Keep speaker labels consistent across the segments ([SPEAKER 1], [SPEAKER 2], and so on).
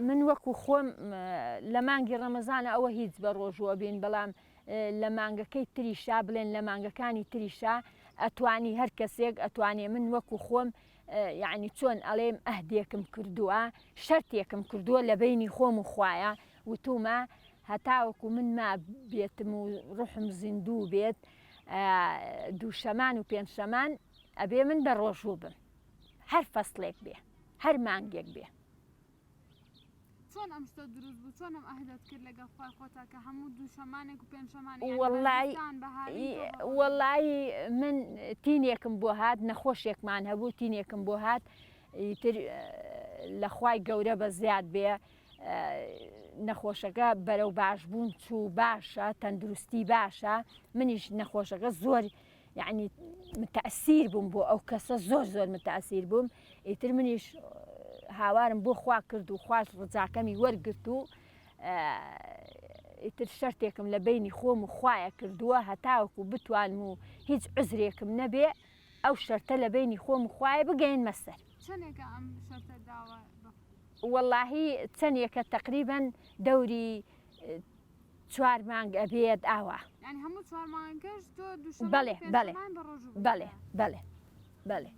[SPEAKER 1] من وەکو خۆم لە مانگی ڕەمەزانە ئەوە هیچ بە ڕۆژووە بین بەڵام لە مانگەکەی تریشا بڵێن لە مانگەکانی تریشا ئەتوانی هەر کەسێک ئەتوانێ من وەکو خۆم یعنی چۆن ئەڵێم ئەهدێکم کردووە شەرتێکم کردووە لە بینی خۆم و خوایە وتومە هەتاوەکو من ما بێتم و ڕحم زیندوو بێت دووشەمان و پێنجشەمان ئەبێ من بە ڕۆژوو بم هەر فەسڵێک بێ هەر مانگێک بێ.
[SPEAKER 2] چۆن ئەم شتە دروست بوو چۆن ئەم ئەهدەت کرد لەگەڵ خوای خۆتا کە هەموو دووشەمانێک و پێنجشەمانێک یانی
[SPEAKER 1] وەڵای
[SPEAKER 2] بەزستان بە هاوین تۆ بە ڕۆژوو
[SPEAKER 1] وەڵای من تینێکم بۆ هات نەخۆشێکمان هەبوو تینێکم بۆ هات ئیتر لە خوای گەورە بە زیاد بێ نەخۆشەکە بەرەو باشبوون چوو باشە تەندروستی باشە منیش نەخۆشەکە زۆر یەعنی متەئسیر بووم بۆ ئەو کەسە زۆر زۆر متەئسیر بووم ئیتر منیش هاوارم بۆ خوا کرد و خواش ڕجاکەمی وەرگرت و ئیتر شەرتێکم لە بینی خۆم و خوایە کردووە هەتاوەکو بتوانم و هیچ عزرێکم نەبێ ئەو شەرتە لە بینی خۆم و خوایە بگەینمە سەر.
[SPEAKER 2] چەنێکە ئەم شەرتە داوە بە خوا؟
[SPEAKER 1] وەڵاهی چەنێکە تەقریبەن دەوری چوار مانگ ئەبێت ئاوا.
[SPEAKER 2] یانی هەموو چوار مانگەکەش تۆ دووشەممان
[SPEAKER 1] بەڵێ بەڵێ
[SPEAKER 2] پێنجشەممان بە ڕۆژوو بوویتە؟
[SPEAKER 1] بەڵێ بەڵێ بەڵێ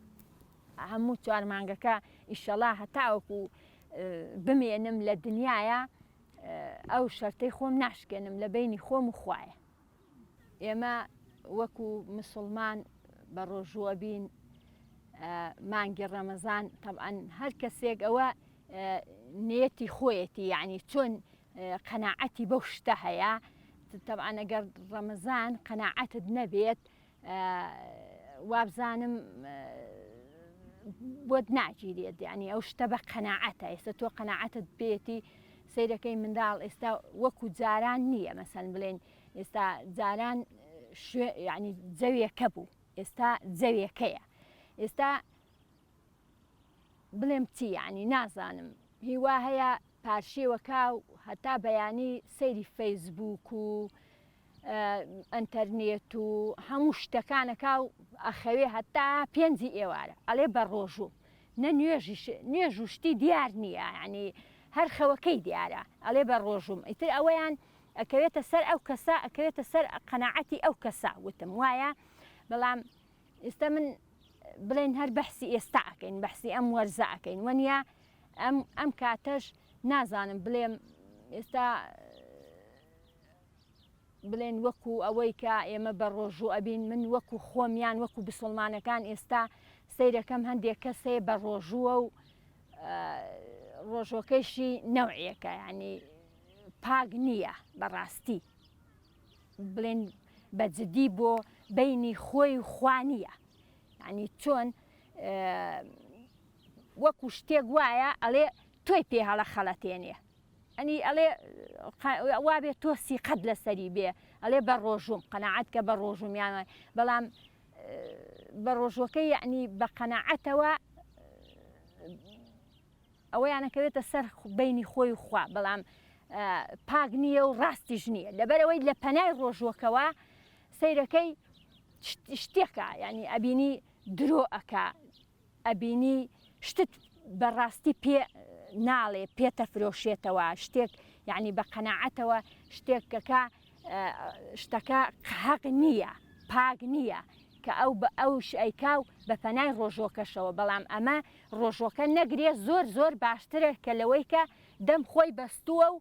[SPEAKER 1] هەموو چوار مانگەکە ئیشەڵا هەتاوەکو بمێنم لە دنیاە ئەو شەرتەی خۆم ناشکێنم لە بینی خۆم و خوایە. ئێمە وەکو مسوڵمان بە ڕۆژووە بین مانگی ڕەمەزان تەبعەن هەر کەسێک ئەوە نێتی خۆیەتی یعنی چۆن قەناعەتی بەو شتە هەیە تەبعەن ئەگەر ڕەمەزان قەناعەتت نەبێت وابزانم بۆت ناگیرێت یعنی ئەو شتە بە قەناعەتە ئێستا تۆ قەناعەتت بێتی سەیرەکەی منداڵ ئێستا وەکو جاران نییە مەسەن بڵێن ئێستا جاران شوێ یعنی جەوێکە بوو ئێستا جەوێکەیە ئێستا بڵێم چی یعنی نازانم هیوا هەیە پارشێوەکا و هەتا بەیانی سەیری فەیسبووک و ئەنتەرنێت و هەموو شتەکانەکا و ئەخەوێ هەتا پێنجی ئێوارە ئەڵێ بە ڕۆژوو نە نوێژیش نوێژ و شتی دیار نییە یعنی هەر خەوەکەی دیارە ئەڵێ بە ڕۆژووم ئیتر ئەوەیان ئەکەوێتە سەر ئەو کەسە ئەکەوێتە سەر قەناعەتی ئەو کەسە وتم وایە بەڵام ئێستا من بڵێن هەر بەحسی ئێستا ئەکەین بەحسی ئەم وەرزە ئەکەین وەنیە ئەم ئەم کاتەش نازانم بڵێم ئێستا بڵێن وەکو ئەوەی کە ئێمە بە ڕۆژوو ئەبین من وەکو خۆم یان وەکو بسڵمانەکان ئێستا سەیرەکەم هەندێک کەس هەیە بە ڕۆژووە و ڕۆژۆکەیشی نەوعێکە ینی پاک نییە بەڕاستی بڵێن بە جدی بۆ بینی خۆی و خوا نییە ینی چۆن وەکو شتێک وایە ئەڵێ تۆی پێ هەڵە خەڵەتێنێ ئەنی ئەڵێ وابێ تۆ سیقەت لەسەری بێ ئەڵێ بە ڕۆژوم قەناعەت کە بە ڕۆژوم یان بەڵام بە ڕۆژوەکەی یعنی بە قەناعەتەوە ئەوەیانەکەوێتە سەر بینی خۆی و خوا بەڵام پاک نییە و ڕاستیش نییە لەبەرەوەی لە پەنای ڕۆژوەکەوە سەیرەکەی شتێکە یعنی ئەبینی درۆ ئەکا ئەبینی شتت بە ڕاستی پێ ناڵێ پێتەفرۆشێتەوە شتێک یعنی بە قەناعەتەوە شتێکەکە شتەکە حەق نییە پاک نییە کە ئەو بە ئەوش ئەیکا و بە پەنای ڕۆژۆکەشەوە بەڵام ئەمە ڕۆژۆکە نەگرێ زۆر زۆر باشترە کە لەوەی کە دەم خۆی بەستووە و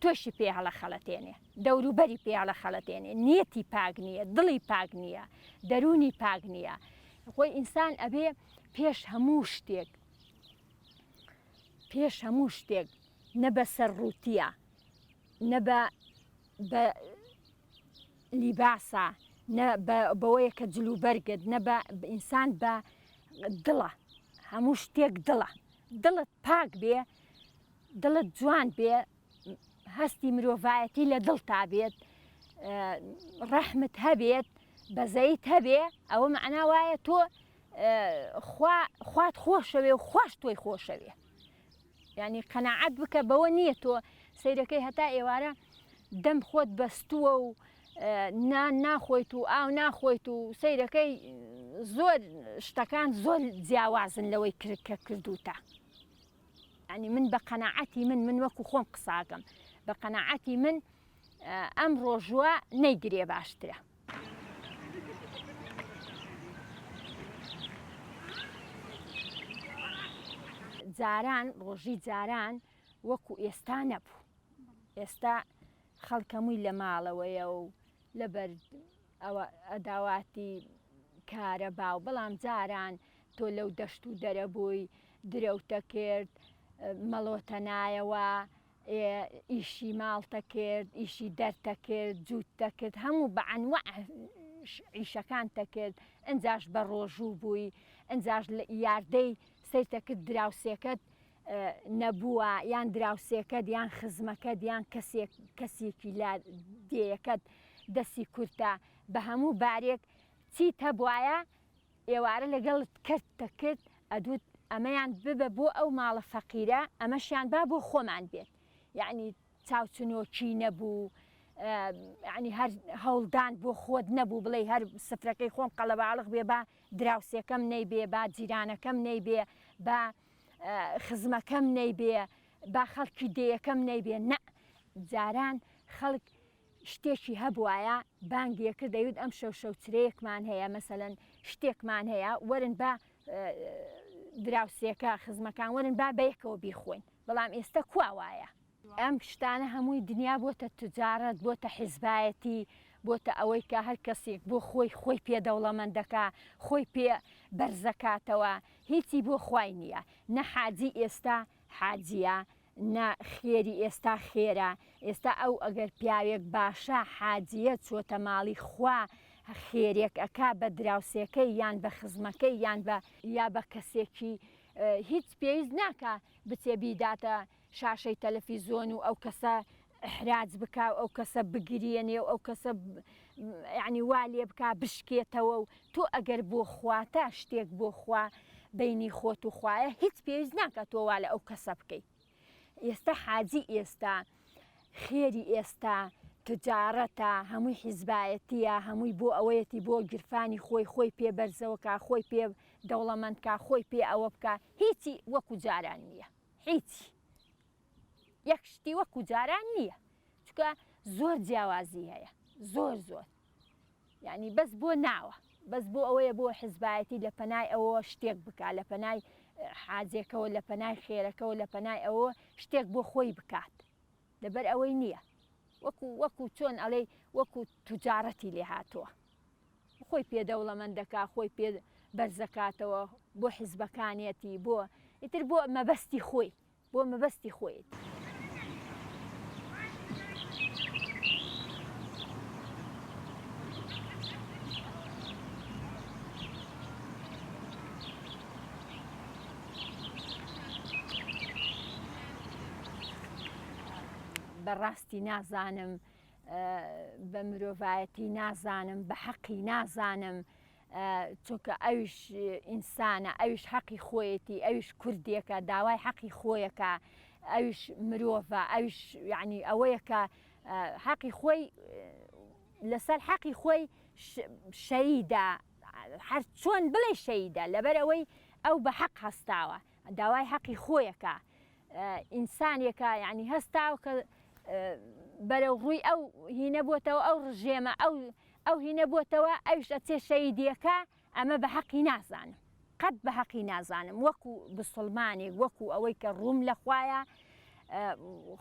[SPEAKER 1] تۆشی پێ هەڵەخەڵەتێنێ، دەوروبەری پێ هەڵەخەڵەتێنێ، نیەتی پاک نییە، دڵی پاک نییە، دەروونی پاک نییە. خۆی ئینسان ئەبێ پێش هەموو شتێک پێش هەموو شتێک نە بە سەر ڕووتیە نە بە بە لیباسە نە بەوەیە کە جلوبەرگت نە بە ئینسان بە دڵە هەموو شتێک دڵە دڵت پاک بێ دڵت جوان بێ هەستی مرۆڤایەتی لە دڵتا بێت ڕەحمت هەبێت بەزەیت هەبێ ئەوە مەعنا وایە تۆ خوا خوات خۆشەوێ و خواش تۆی خۆشەوێ یعنی قەناعەت بکە بەوە نییە تۆ سەیرەکەی هەتا ئێوارە دەم خۆت بەستووە و نان ناخۆیت و ئاو ناخۆیت و سەیرەکەی زۆر شتەکان زۆر جیاوازن لەوەی کرد کە کردوتە. یعنی من بە قەناعەتی من من وەکو خۆم قساکەم بە قەناعەتی من ئەم ڕۆژووە نەیگرێ باشترە. جاران ڕۆژی جاران وەکو ئێستا نەبوو ئێستا خەڵک هەمووی لە ماڵەوەیە و لەبەر ئەوە ئەداواتی کارەبا و بەڵام جاران تۆ لەو دەشت و دەرە بووی درەوتە کرد مەڵۆتە نایەوە ئیشی ماڵتە کرد ئیشی دەرتە کرد جووتتە کرد هەموو بە ئەنوع ئیشەکانتە کرد ئەنجاش بە ڕۆژوو بووی ئەنجاش لە یاردەی سەیرتە کرد دراوسێکەت نەبووە یان دراوسێکەت یان خزمەکەت یان کەسێک کەسێکی لە دێیەکەت دەستی کورتە بە هەموو بارێک چیت هەبوایە ئێوارە لەگەڵت کەرت دەکرد ئەدوت ئەمەیان ببە بۆ ئەو ماڵە فەقیرە ئەمەشیان با بۆ خۆمان بێت یعنی چاوچنۆکی نەبوو یعنی هەر هەوڵدان بۆ خۆت نەبوو بڵێ هەر سفرەکەی خۆم قەڵەباڵغ بێ با دراوسێکەم نەیبێ با جیرانەکەم نەیبێ با خزمەکەم نەیبێ با خەڵکی دێیەکەم نەیبێ نە جاران خەڵک شتێکی هەبوایە بانگی کرد دەیوت ئەم شەو شەوچرەیەکمان هەیە مەسەلەن شتێکمان هەیە وەرن با دراوسێکە خزمەکان وەرن با بەیەکەوە بیخۆین بەڵام ئێستا کوا وایە؟ ئەم شتانە هەمووی دنیا بۆتە تجارەت بۆتە حیزبایەتی بۆتە ئەوەی کە هەر کەسێک بۆ خۆی خۆی پێ دەوڵەمەند دەکا خۆی پێ بەرزەکاتەوە هیچی بۆ خوای نییە نە حاجی ئێستا حاجیە نە خێری ئێستا خێرە ئێستا ئەو ئەگەر پیاوێک باشە حاجیە چۆتە ماڵی خوا خێرێک ئەکا بە دراوسێکەی یان بە خزمەکەی یان بە یا بە کەسێکی هیچ پێویست ناکا بچێ بیداتە شاشەی تەلەفیزۆن و ئەو کەسە ئیحراج بکا و ئەو کەسە بگریەنێ و ئەو کەسە یعنی وا لێ بکا بشکێتەوە و تۆ ئەگەر بۆ خواتە شتێک بۆ خوا بینی خۆت و خوایە هیچ پێویست ناکە تۆ وا لە ئەو کەسە بکەیت ئێستا حاجی ئێستا خێری ئێستا تجارەتە هەمووی حیزبایەتیە هەمووی بۆ ئەوەیەتی بۆ گیرفانی خۆی خۆی پێ بەرزەوەکە خۆی پێ دەوڵەمەندکە خۆی پێ ئەوە بکە هیچی وەکو جاران نییە هیچی یەک شتی وەکو جاران نییە چونکە زۆر جیاوازی هەیە زۆر زۆر یعنی بەس بۆ ناوە بەس بۆ ئەوەیە بۆ حزبایەتی لە پەنای ئەوە شتێک بکە لە پەنای حاجێکەوە لە پەنای خێرەکەەوە لە پەنای ئەوە شتێک بۆ خۆی بکات لەبەر ئەوەی نییە وەکو وەکو چۆن ئەڵێ وەکو توجارەتی لێ هاتووە خۆی پێ دەوڵەمەند دەکا خۆی پێ بەرزەکاتەوە بۆ حزبەکانیەتی بۆ ئیتر بۆ مەبەستی خۆی بۆ مەبەستی خۆیەتی. بەڕاستی نازانم بە مرۆڤایەتی نازانم بە حەقی نازانم چونکە ئەویش ئینسانە ئەویش حەقی خۆیەتی ئەویش کوردێکە داوای حەقی خۆیەکە ئەویش مرۆڤە ئەویش یعنی ئەوەیە کە حەقی خۆی لەسەر حەقی خۆی شەیدا هەر چۆن بڵێ شەیدە لەبەر ئەوەی ئەو بە حەق هەستاوە داوای حەقی خۆیەکە ئینسانێکە یعنی هەستاوە کە بەرەو ڕووی ئەو هینە بۆتەوە ئەو ڕژێمە ئەو ئەو هینە بۆتەوە ئەویش ئەچێ شەیدیەکە ئەمە بە حەقی نازانم قەت بە حەقی نازانم وەکو بسڵمانێک وەکو ئەوەی کە ڕووم لە خوایە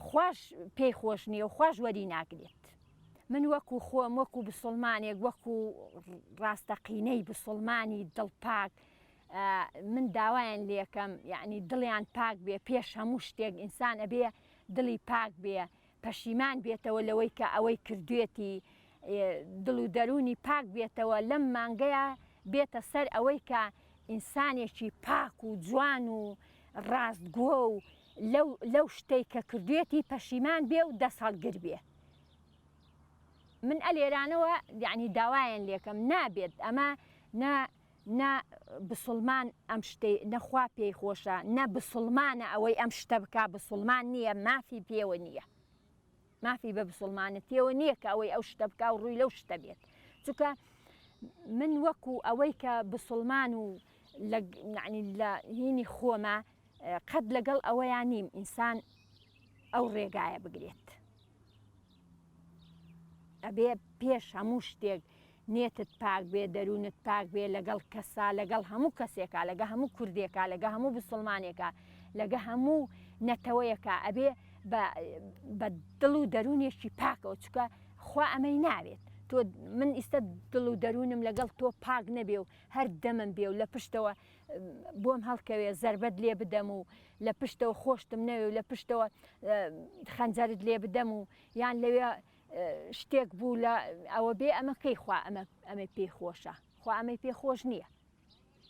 [SPEAKER 1] خواش پێی خۆش نییە و خواش وەری ناگرێت من وەکو خۆم وەکو بسڵمانێک وەکو ڕاستەقینەی بسڵمانی دڵپاک من داوایان لێکەم یعنی دڵیان پاک بێ پێش هەموو شتێک ئینسان ئەبێ دڵی پاک بێ پەشیمان بێتەوە لەوەی کە ئەوەی کردوێتی دڵ و دەروونی پاک بێتەوە لەم مانگەیە بێتە سەر ئەوەی کە ئینسانێکی پاک و جوان و ڕاستگۆ و لەو لەو شتەی کە کردوێتی پەشیمان بێ و دەست هەڵگر بێ من ئەلێرانەوە یعنی داوایان لێکەم نابێت ئەمە نە نە بسوڵمان ئەم شتەی نە خوا پێی خۆشە نە بسوڵمانە ئەوەی ئەم شتە بکا بسوڵمان نییە مافی پێوە نییە مافی بە بسوڵمانەتیەوە نییە کە ئەوەی ئەو شتە بکا و ڕووی لەو شتە بێت چونکە من وەکو ئەوەی کە بسوڵمان و لە یعنی لە هینی خۆمە. قەت لەگەڵ ئەوەیا نیم ئینسان ئەو ڕێگایە بگرێت. ئەبێ پێش هەموو شتێک نێتت پاک بێ دەروونت پاک بێ لەگەڵ کەسا لەگەڵ هەموو کەسێکا لەگە هەموو کوردێکا لەگە هەموو بسڵمانێکا لەگە هەموو نەتەوەیەکا ئەبێ بە دڵ و دەروونێکی پاکەوە چکە خوا ئەمەی ناوێت تۆ من ئیستا دڵ و دەروونم لەگەڵ تۆ پاک نەبێ و هەر دەمم بێ و لە پشتەوە بۆم هەڵکەوێ زەربەت لێ بدەم و لە پشتەوە خۆشتم نەوێ و لە پشتەوە خەنجەرت لێ بدەم و یان لەوێ شتێک بوو لە ئەوە بێ ئەمە کەی خوا ئەمە ئەمەی پێی خۆشە خوا ئەمەی پێ خۆش نییە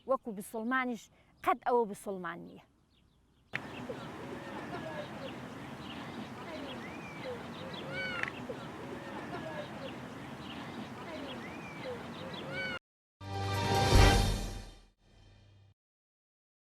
[SPEAKER 1] وەکو بسڵمانیش قەت ئەوە بسڵمان نییە.